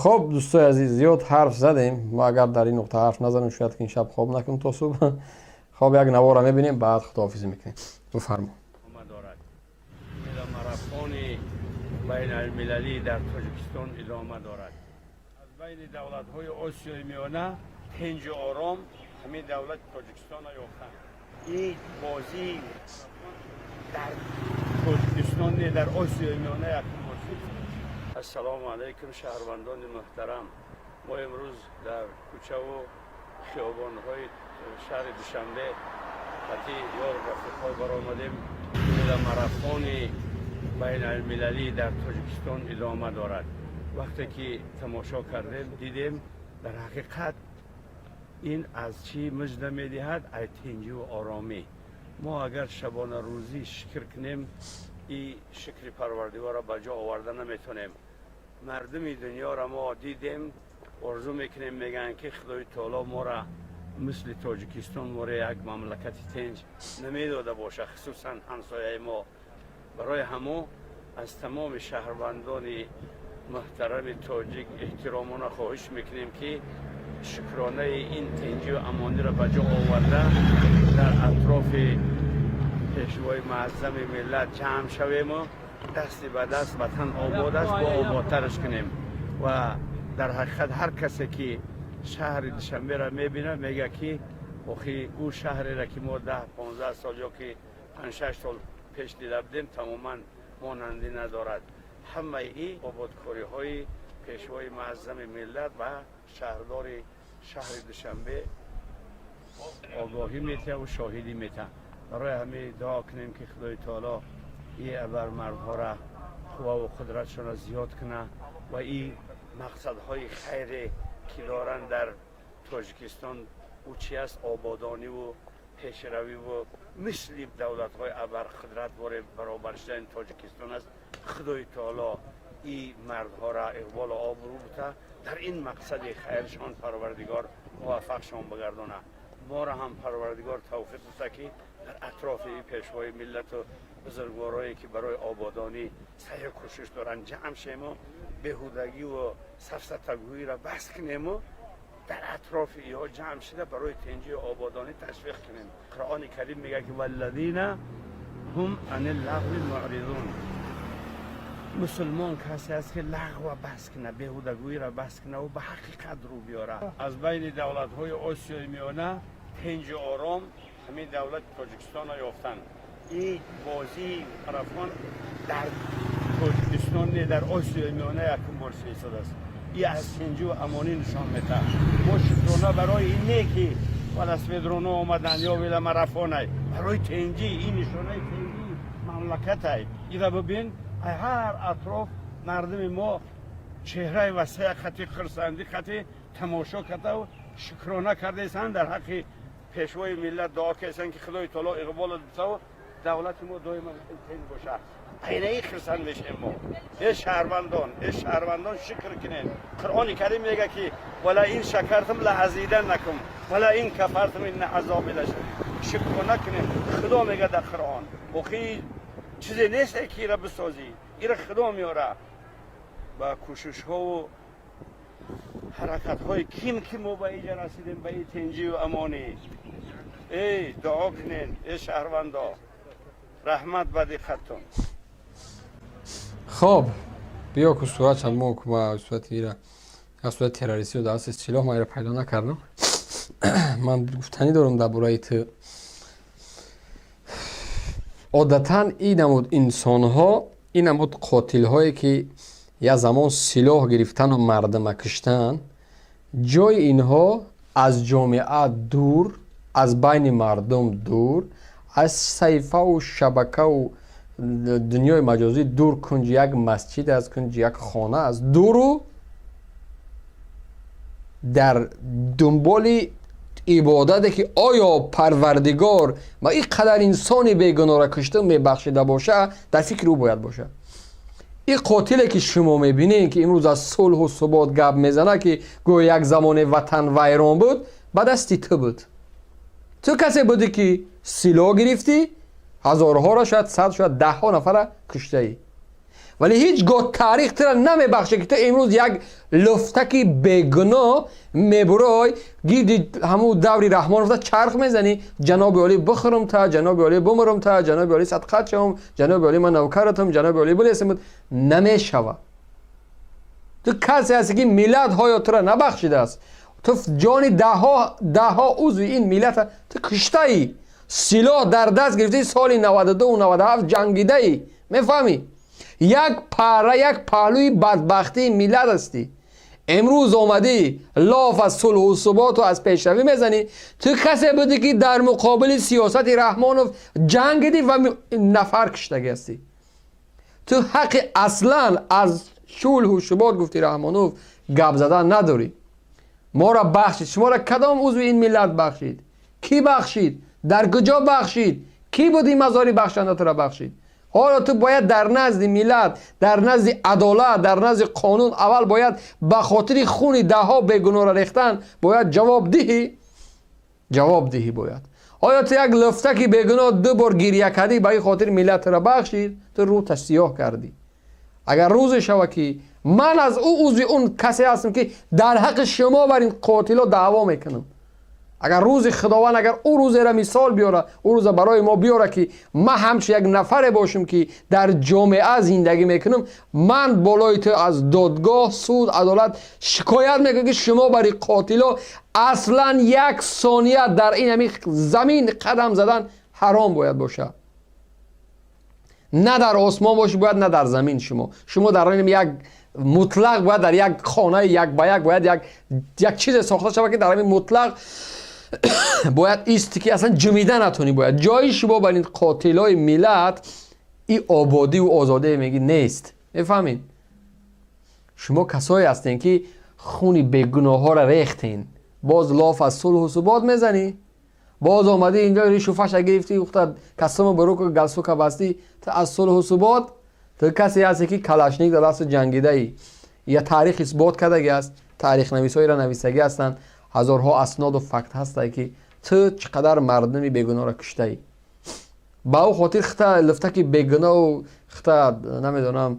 Хоб, дӯстои азиз, зиёд ҳарф задем. Мо агар дар ин нуқта ҳарф назанем, шояд ки ин шаб хоб накунем то субҳ. Хоб, як навора мебинем, баъд худоҳофизӣ мекунем. Бифармо. Дорад. Марафони байналмилалӣ дар Тоҷикистон идома дорад. Аз байни давлатҳои Осиёи Миёна тинҷу ором ҳамин давлати Тоҷикистонро ёфтанд. Ин бозии дар Тоҷикистон не, дар Осиёи Миёна якум бор шуд. Ассалому алайкум, шаҳрвандони муҳтарам! Мо имрӯз дар кӯчаву хиёбонҳои шаҳри Душанбе қати ёру рафиқҳо баромадем. Марафони байналмилалӣ дар Тоҷикистон идома дорад. Вақте ки тамошо кардем, дидем, дар ҳақиқат ин аз чӣ мужда медиҳад? Ай тинҷиву оромӣ. Мо агар шабонарӯзӣ шукр кунем, и шукри Парвардигорро ба ҷо оварда наметонем. Мардуми дунёро мо дидем, орзу мекунем, мегӯянд, ки Худои таоло мора мисли Тоҷикистон моро як мамлакати тинҷ намедода боша, хусусан ҳамсояи мо. Барои ҳамо аз тамоми шаҳрвандони муҳтарами тоҷик эҳтиромона хоҳиш мекунем, ки шукронаи ин тинҷию амониро ба ҷо оварда, дар атрофи Пешвои муаззами миллат ҷамъ шавему дасти ба даст ватан обод аст, бо ободтараш кунем. Ва дар ҳақиқат ҳар касе ки шаҳри Душанберо мебинад, мегӯяд, ки охи ӯ шаҳреро, ки мо 10-15 сол ё ки 5-6 сол пеш дида будем, тамоман монандӣ надорад. Ҳамаи ин ободкориҳои Пешвои муаззами миллат ва шаҳрдори шаҳри Душанбе огоҳӣ метиҳад ва шоҳидӣ метиҳад. Барои ҳамин дуо кунем, ки Худои таоло и абармардҳоро қувваву қудратшонро зиёд кунад ва и мақсадҳои хайре, ки доранд дар Тоҷикистон, ӯ чи аст? Ободониву пешравиву мисли давлатҳои абарқудрат боре баробар шудани Тоҷикистон аст. Худои таоло и мардҳоро иқболу обрӯ бута, дар ин мақсади хайршон Парвардигор муваффақшон бигардонад. Моро ҳам Парвардигор тавфиқ бута, ки дар атрофи Пешвои миллату бузургворое, ки барои ободонӣ саъю кӯшиш доранд, ҷамъ шему беҳудагиву сафсатагӯиро бас кунему дар атрофи иҳо ҷамъ шуда, барои тинҷию ободонӣ ташвиқ кунем. Қуръони Карим мегӯяд, ки والذين هم عن اللغو معرضون. Мусулмон касе аст, ки лағва бас куна, беҳудагӯиро бас куна ва ба ҳақиқат рӯ биёра. Аз байни давлатҳои Осиёи Миёна тинҷу ором ҳамин давлати Тоҷикистонро ёфтанд. Ин бозии марафон дар Тоҷикистон не, дар Осиёи Миёна якум бор истодааст. И аз тинҷу амонӣ нишон медиҳад. Мо шукрона барои ин не, ки велосипедроно омаданд ё веломарафонай, барои тинҷӣ. Ин нишонаи тинҷи мамлакатай. Ира бибин, ай ҳар атроф мардуми мо чеҳраи васеа қати, хурсандӣ қати тамошо кардаву шукрона кардаистанд. Дар ҳаққи Пешвои миллат дуо кардастанд, ки Худои таоло иқболу битаву давлати мо доимо тинҷ бошад. Айнаи хурсанд мешем мо. Э шаҳрвандон, э шаҳрвандон, шукр кунем. Қуръони Карим мега, ки ولئن شكرتم لأزيدنكم ولئن كفرتم إن عذابي لشديد. Шукрона кунем. Худо мега дар Қуръон, охи чизе нест, ки ира бисозӣ, ира Худо меёра. Ба кӯшишҳову ҳаракатҳои ким, ки мо ба иҷа расидем, ба и тинҷию амонӣ. Эй, дуо кунен, э шаҳрвандо. Раҳмат ба диққаттон. Хоб, биё ку сурат чанд мо ма сурати ира, аз сурати террористиро дар асл силоҳ ма ира пайдо накардам. Ман гуфтанӣ дорам дар бораи ту. Одатан ин намуд инсонҳо, ин намуд қотилҳое, ки як замон силоҳ гирифтану мардума киштан, ҷои инҳо аз ҷомеа дур, аз байни мардум дур, аз саҳифаву шабакаву дунёи маҷозӣ дур, кунҷи як масҷид аст, кунҷи як хона аст, дуру дар дунболи ибодате, ки оё Парвардигор ва ин қадар инсони бегуноҳро кишта мебахшида боша, дар фикри ӯ бояд бошад. Ин қотиле, ки шумо мебинед, ки имрӯз аз сулҳу субот гап мезанад, ки гӯё як замоне ватан вайрон буд, ба дасти ту буд. Ту касе будӣ, ки силоҳ гирифтӣ, ҳазорҳоро, шояд сад, шояд даҳҳо нафара куштаӣ. Вале ҳеҷ гоҳ таърих тура намебахшад, ки ту имрӯз як луфтаки бегуноҳ мебурой, гирди ҳамун даври Раҳмоновда чарх мезанӣ: ҷаноби олӣ, бихӯрам та, ҷаноби олӣ, бумурам та, ҷаноби олӣ, садқат шавам, ҷаноби олӣ, ман навкаратам, ҷаноби олӣ, булесам. Намешавад. Ту касе ҳастӣ, ки миллат ҳоё тура набахшидааст. Ту ҷони даҳҳо даҳҳо узви ин миллата ту киштаӣ, силоҳ дар даст гирифтаи, соли 92 97 ҷангидаӣ, мефаҳмӣ? Як пара, як паҳлӯи бадбахтии миллат ҳастӣ. Имрӯз омадӣ, лоф аз сулҳу суботу аз пешравӣ мезанӣ. Ту касе будӣ, ки дар муқобили сиёсати Раҳмонов ҷангидӣ ва нафар киштагӣ ҳастӣ. Ту ҳаққи аслан аз сулҳу субот, гуфти Раҳмонов, гап задан надорӣ. Моро бахшид. Шуморо кадом узви ин миллат бахшид? Кӣ бахшид? Дар куҷо бахшид? Кӣ буд ин мазори бахшанда туро бахшид? Ҳоло ту бояд дар назди миллат, дар назди адолат, дар назди қонун аввал бояд ба хотири хуни даҳҳо бегуноҳро рехтан бояд ҷавоб диҳӣ, ҷавоб диҳӣ бояд. Оё ту як луфтаки бегуноҳ ду бор гиря кардӣ, ба ин хотир миллат туро бахшид? Ту рӯта сиёҳ кардӣ. Агар рӯзе шава, ки ман аз ӯ узви он касе ҳастам, ки дар ҳаққи шумо бар ин қотило даъво мекунам, агар рӯзи Худованд, агар ӯ рӯзеро мисол биёра, ӯ рӯза барои мо биёра, ки ман ҳамчун як нафаре бошам, ки дар ҷомеа зиндагӣ мекунам, ман болои ту аз додгоҳ, суд, адолат шикоят мекунам, ки шумо бари қотило аслан як сония дар ин ҳамин замин қадам задан ҳаром бояд бошад. На дар осмон бошӣ бояд, на дар замин. Шумо дар ин як мутлақ бояд дар як хонаи як ба як бояд як чизе сохта шавад, ки дар ҳамин мутлақ бояд исти, ки аслан ҷумида натонӣ бояд. Ҷои шумо бар ин қотилои миллат и ободиву озодие меги нест, мефаҳмед? Шумо касое ҳастем, ки хуни бегуноҳҳоро рехтен. Боз лоф аз сулҳу субот мезанӣ. Боз омадӣ инҷо, ришу фаша гирифтӣ, ухта касому баруку галстука бастӣ, ту аз сулҳу субот. Ту касе ҳасте, ки калашник дар дасту ҷангидаӣ. Я таърих исбот кардаги аст, таърихнависҳоеро нависагӣ ҳастанд, ҳазорҳо асноду факт ҳастае, ки ту чӣ қадар мардуми бегуноҳро куштаӣ. Ба ӯ хотир хита луфтаки бегуноҳу хита намедонам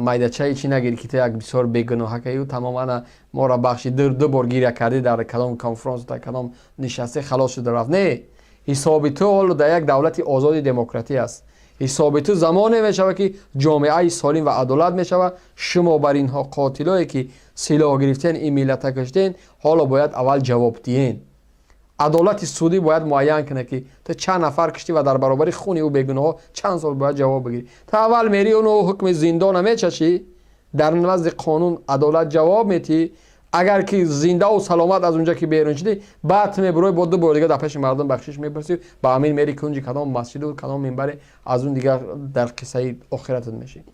майдачаи чӣ нагирӣ, ки ту як бисёр бегуноҳакаю тамоман моро бахши, ду бор гиря кардӣ дар кадом конфронс, дар кадом нишасте, халос шуда рафт. Не, ҳисоби ту ҳоло дар як давлати озоди демократӣ аст. Ҳисоби ту замоне мешавад, ки ҷомеаи солим ва адолат мешавад. Шумо бар инҳо қотилое, ки силоҳ гирифтен, ин миллата куштен, ҳоло бояд аввал ҷавоб диҳен. Адолати судӣ бояд муайян кунад, ки ту чанд нафар киштӣ ва дар баробари хуни ӯ бегуноҳҳо чанд сол бояд ҷавоб бигирӣ. Ту аввал мери, уну ҳукми зиндона мечашӣ, дар назди қонун, адолат ҷавоб метиҳӣ. Агар ки зиндаву саломат аз унҷа ки берун шудӣ, баъд ту мебурои, бо ду бор дига дар пеши мардум бахшиш мепурсӣ, ба амин мери кунҷи кадом масҷиду кадом минбаре, аз он дигар дар қиссаи охиратат мешӣ.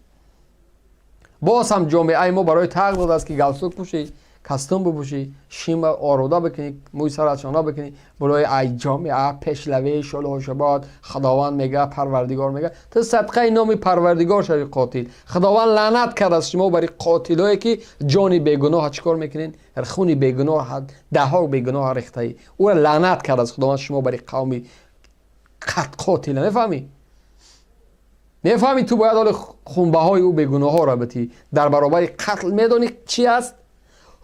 Боз ҳам ҷомеаи мо барои тақ додааст, ки галстук пӯшӣ, костюм бипӯшӣ, шима орода бикунӣ, мӯи сарат шона бикунӣ, болои ай ҷомеа пешлавӣ, сулҳу субот, Худованд мега, Парвардигор мега. Ту садқаи номи Парвардигор шави, қотил. Худованд лаънат кардааст шумо бари қотилое, ки ҷони бегуноҳа чӣ кор мекунед? Хуни бегуноҳ, даҳҳо бегуноҳа рехтаӣ, ӯра лаънат кардааст Худованд. Шумо бари қавми қотила, мефаҳмӣ? Мефаҳмӣ? Ту бояд ҳоли хунбаҳои ӯ бегуноҳҳоро битӣ дар баробари қатл. Медонӣ, чӣ аст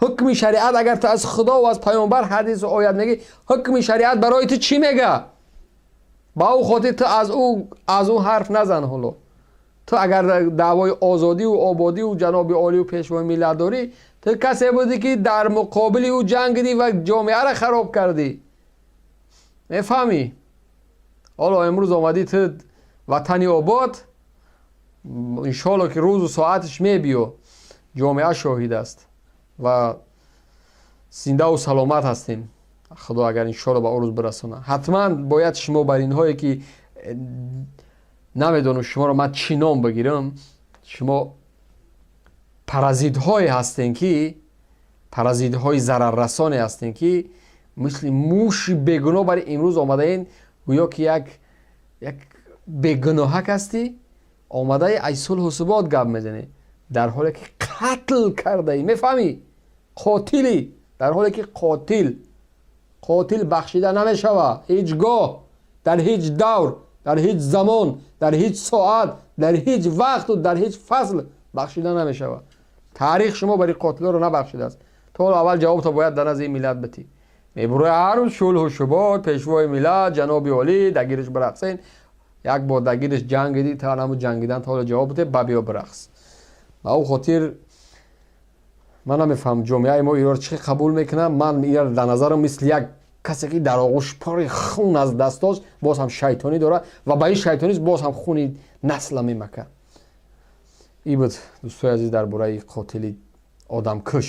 ҳукми шариат? Агар ту аз Худо ва аз паёмбар ҳадису оят мегӣ, ҳукми шариат барои ту чӣ мега? Ба ӯ хотир ту аз ӯ ҳарф назан. Ҳоло ту агар даъвои озодиву ободиву ҷаноби олию пешвои миллат дорӣ, ту касе будӣ, ки дар муқобили ӯ ҷангидӣ ва ҷомеаро хароб кардӣ, мефаҳмӣ? Ҳоло имрӯз омадӣ ту ватани обод. Иншоалло, ки рӯзу соаташ мебиё, ҷомеа шоҳид аст ва зиндаву саломат ҳастем. Худо агар иншоалло ба он рӯз бирасонад, ҳатман бояд шумо бар инҳое, ки намедонам шуморо ман чӣ ном бигирам, шумо паразитҳое ҳастем, ки паразитҳои зараррасоне ҳастем, ки мисли муши бегуноҳ бари имрӯз омадаен, гӯё ки як бегуноҳак ҳастӣ, омадаи ай сулҳу субот гап мезанӣ, дар ҳоле ки қатл кардаӣ, мефаҳмӣ? Қотилӣ, дар ҳоле ки қотил, қотил бахшида намешавад ҳеҷ гоҳ, дар ҳеҷ давр, дар ҳеҷ замон, дар ҳеҷ соат, дар ҳеҷ вақту дар ҳеҷ фасл. Бахшида намешавад. Таърих шумо барои қотилҳоро набахшидааст. То ҳоло аввал ҷавобто бояд дар назди ин миллат битӣ. Мебурои ҳар рӯз шулҳу шубот, пешвои миллат, ҷаноби олӣ, дагириш бирақсен. Як бор дагириш ҷангидӣ, та наму ҷангидан то ҳоло ҷавоб бите, ба биё бирақс. Ба ӯ хотир ман намефаҳмам, ҷомеаи мо ироро чӣ қабул мекунад. Ман ира дар назарам мисли як касе ки дар оғӯш пори хун аз дастош, боз ҳам шайтонӣ дорад ва ба ин шайтонист боз ҳам хуни насла мемакад. И буд, дӯстои азиз, дар бораи қотили одамкуш.